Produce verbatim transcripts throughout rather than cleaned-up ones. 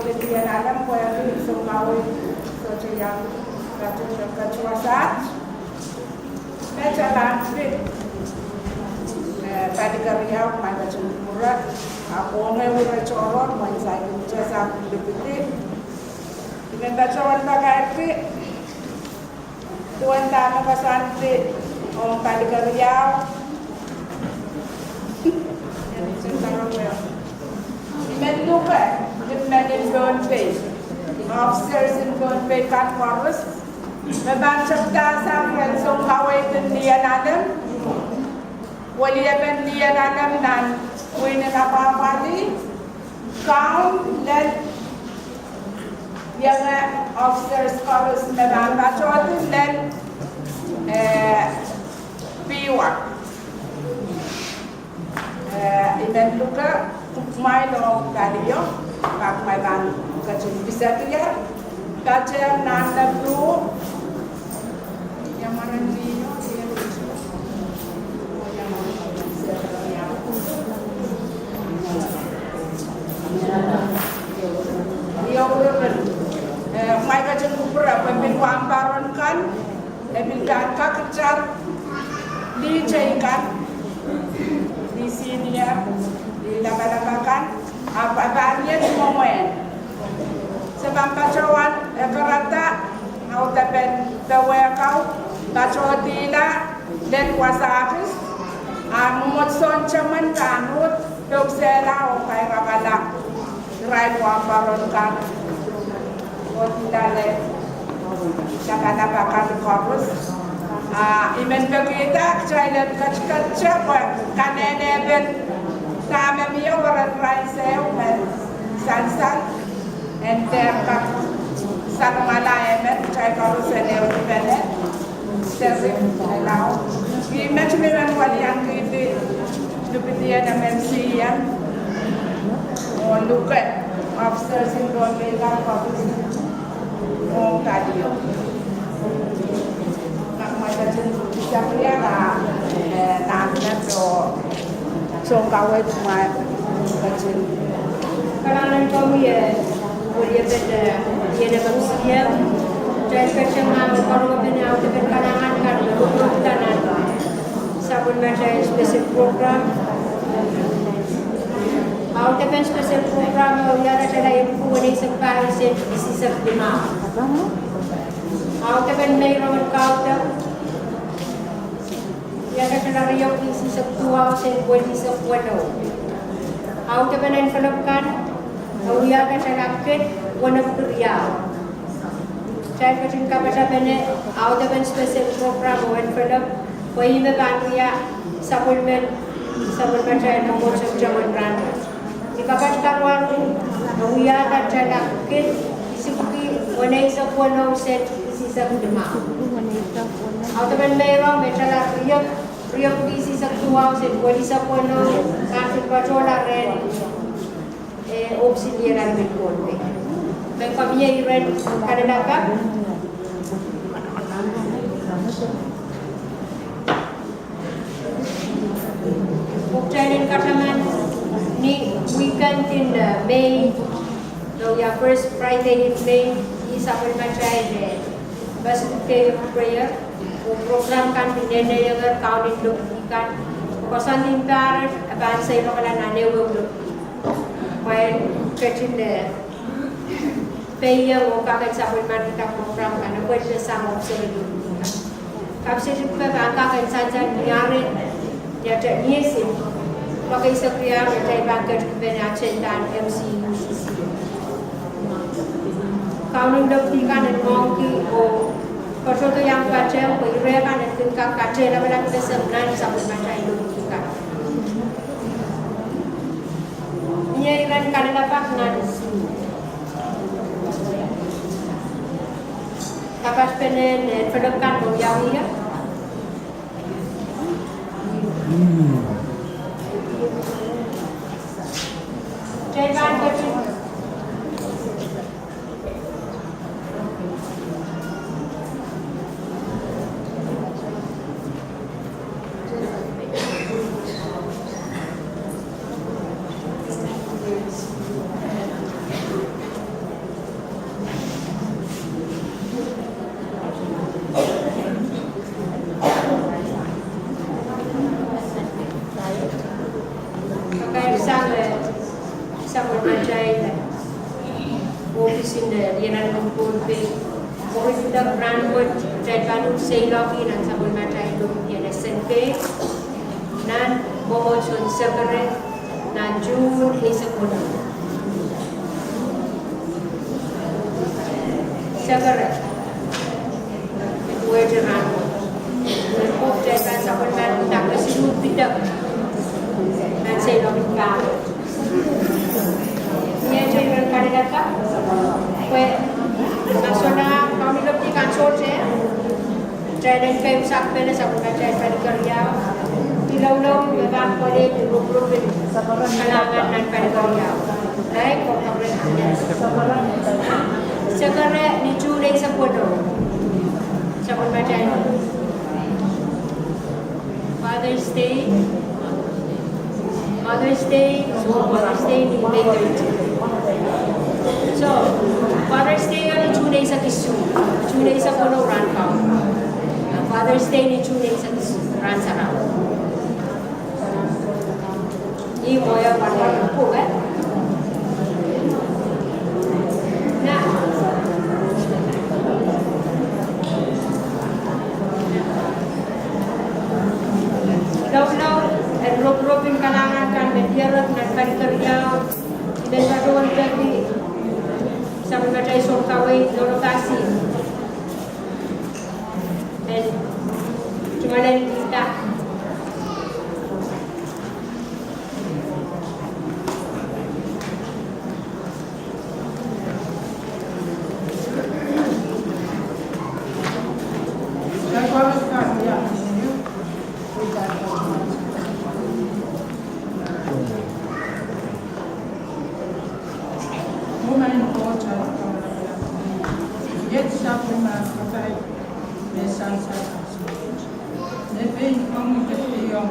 kaweid en Lien Alem, pwehki sounkaweid sohte iang patohdo, patohdo wasaht. Me taman pil, eh, pali keriau, kumwail ketin kupwure, ahpw ong ehu ire tohrohr, mwein saikinte sang lipidi. I men patohwan pakairki duwen dahme koasoandi ong pali keriau. I men luke, I men en Pohnpei, officers en Pohnpei kan koaros me pahn tepda sang rehn sounkaweid en Lien Alem, weliepen Lien Alem nan pwihn en apwahpwalih, kaun lel, ienge officers koaros me pahn patohdi lel, eh, Biwa. Eh, I men luke kumwail ong palio, ma kumwail pahn ketin pisekier, patehng nan Nabluh. Io, eh, kumwail ketin kupwure pwe pil wahnpoaron kan, e pil pahn kak itar lih teikan, lih senior, lih lapalap akan, ahpw e pahn iet mwomwen. Se pahn patohwan ekerada audepen powehk kau, patohdihla lel wasa kis, a mwomwohdiso en temen pahn uhd pousehla oh kairakala irail wahnpoaron kan, oh lale lapalap akan koaros. A I men pekihda kitail en ketiketete pwe kanenepen dahme mie weren irail seiloak men sansal en dehr kak salongala emen, kitail koaros en ehu dipene seri, ehu. I men timi men waliankihdi lipidien M N C M oh luke officers en Pohnpei kan koaros ong palio. Kumwail ketin, eh, nan me soh. Sounkaweid, kumwail ketin. Kalahngan en komwi, eh, weliepen, eh, Lien M C M. Kitail ketin, ah, karonge pene audepen kalahngan kan me kupwurda nan sapwellimatail special program. Audepen special program me wiahla tala epwiki weneisek pahisek isisek limau. A Audepen meirongen kaudok, wiahda tala riehk ih eisek duwau sent welisek weneu. Audepen envelope kan, wiahda tala kid wenepwiki riau. Kitail ketin kapatapene audepen special program oh envelope, pwe ih me pahn wia sapwellimen, sapwellimatail mwomwohdiso en rahn wet. Ni kapat karuaru, wiahda tala kid isipwiki weneisek weneu sent isisek limau. Audepen meirong me tala riehk, riehk ih eisek duwau sent welisek weneu, pahn patohla rehn, eh, ohpis en lel arail men Pohnpei. Me komw iren kalelapak. Pwe kitail en kataman ni weekend en, eh, May, no, ia, first Friday in May, ih sapwellimatail, eh, Pacific Day of Prayer, oh program kan pil nenneiong eri kaunen lokdi kan, oh koasoandi en pahr e pahn seiloakla nan ehuehu lokdi. Pwe ketin, eh, peiong oh kak en sapwellimanihda program kan, e pwehn sang ohpis en lokdi kan. Kapsetik me pahn kak en sansal ni ahren, ni atail, ni eisek, pwe eisek riau, ni atail pahn ketikipene agenda en M C U C C. Kaunen lokdi kan en ngoangki oh patohdo iang patehng pwe ire kan en kin kak katehlapalap peseng nan sapwellimatail lokdi kan. Mie iren kalelapak nan kapatpene, eh, envelope kan me wiawi ie. Kitail pahn ketin Kakairasang, eh, sapwellimatail, eh, ohpis en, eh, Lianaropen Pohnpei. Mwurin pidek rahn wet, kitail pahn seiloakla nan sapwellimatail lokdi en Senke nan mwomwohdiso en Sekere nan June eisek weneu. Sekere. Duwehte rahn wet. Pwe kitail pahn sapwellimatail lokdi pidek nan seiloakla. Mie iren kalelapak, pwe ma solahr kaunen lokdi kan sohte, kitail en kak sapwellimatail pali keriau. Iloulou me pahn koledi rukruk en kalahngan nan pali keriau. Naik, ko kapre. Sekere ni June eisek weneu. Sapwellimatail Father's Day, Mother's Day, oh Mother's Day ni May thirteen. So, Father's Day ni June eisek isuh, June eisek weneu rahn kaun. Father's Day ni June eisek isuh, rahn sarawi. Ih mwowe pahn pahn pwung, eh? Na. Iloulou en rukruk en kalahngan kan me diarek nan pali keriau, I men patohwan peki sapwellimatail soun kaweid Lolo Kasi en tungoalenihda. Woman in Koht, iet sapwellime kapai me sansal. Nepe komwi ketikihong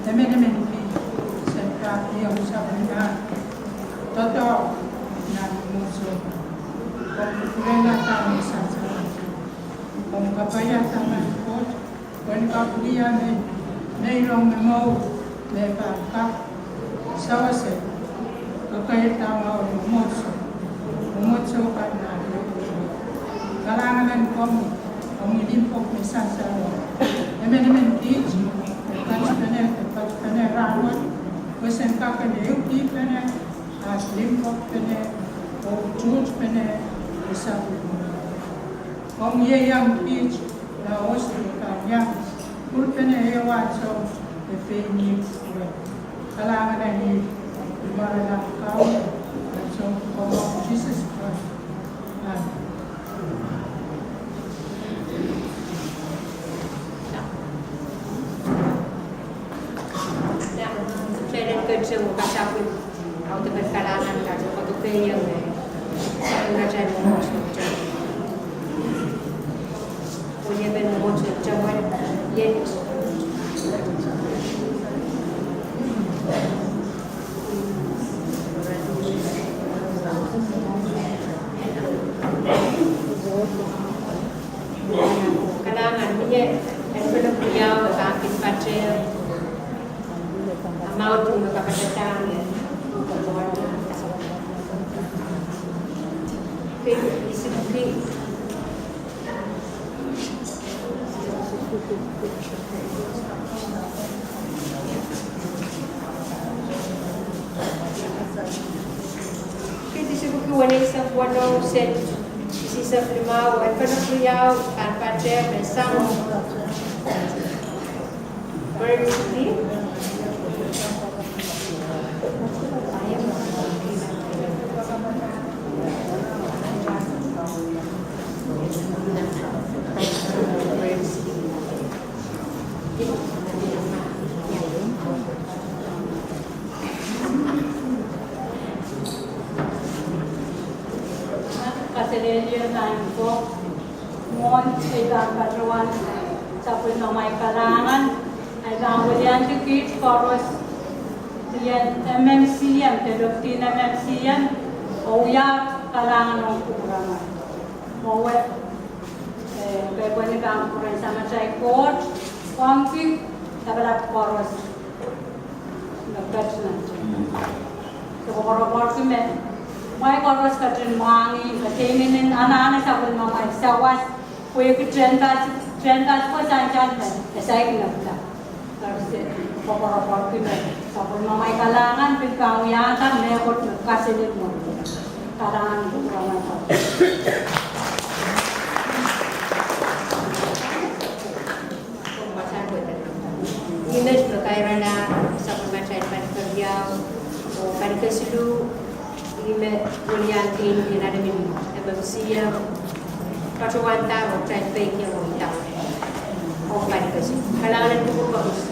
emenemen kis en kapwaiada sapwellime doadoahk nan mwomwohdiso. Komw kupwurehla dahme sansal. Komw kapaiada Maing Koht, pwe ni kapwaiada me, meirong me mour, me pahn kak sewese, kakairada mour mwomwohdiso, mwomwohdiso kan nan. Kalahngan en komwi, Ong limpoak me sansal. Emenemen kiht, e patpene, e patpene rahnwet, pwe sen kak en ehukipene, ah limpoakpene, oh tuhpene, e sapwellime. Ong ieiang kiht, la osi kan iang, kulpene ehu ansou, e pein ih wet. Kalahngan en ih, ih mwaren Kauno, ansou Kaun Sises Krais. Amen. Peren ketiong kasapwi audepen kalahngan kat, koadoke iang me, sapwellimatail mwomwohdiso. Wiepen mwomwohdiso, ien kalahngan, mie envelope riau, e pahn kin patehng. Amount me kapatadahng. Kei, isipki. Kei, isipki weneisek weneu, sent isisek limau, envelope riau, pahn patehng, me sang. Kaselehlie nan ko. Mwohn ei pahn patohwan sapwellimamwail kalahngan, ei pahn weliandi kiht koaros, ien M M C M, delepwidin M M C M, oh wia kalahngan ong kupwuramwail. Mwowe, eh, pepwehni pahn kupwuren Samatail Koht, pwangki lapalap koaros. Me ketin, so koapworopworki me, mwail koaros ketin mwahngih, me keimwin anahne sapwellimamwail sawas, pwehki tehnpas, tehnpas ko sansal me, e saik nepda. Koapworopworki me, sapwellimamwail kalahngan, pil pahn wiahda mehkot me kaselel mwo. Kalahngan kupwuramwail. Ih met me kairala sapwellimatail palikeriau, oh palikesiluh, ih me weliandi ni nan emen M M C M, patohwanda oh kitail peikiong oh idawehn. Oh palikesiluh. Kalahngan en kupwur koaros.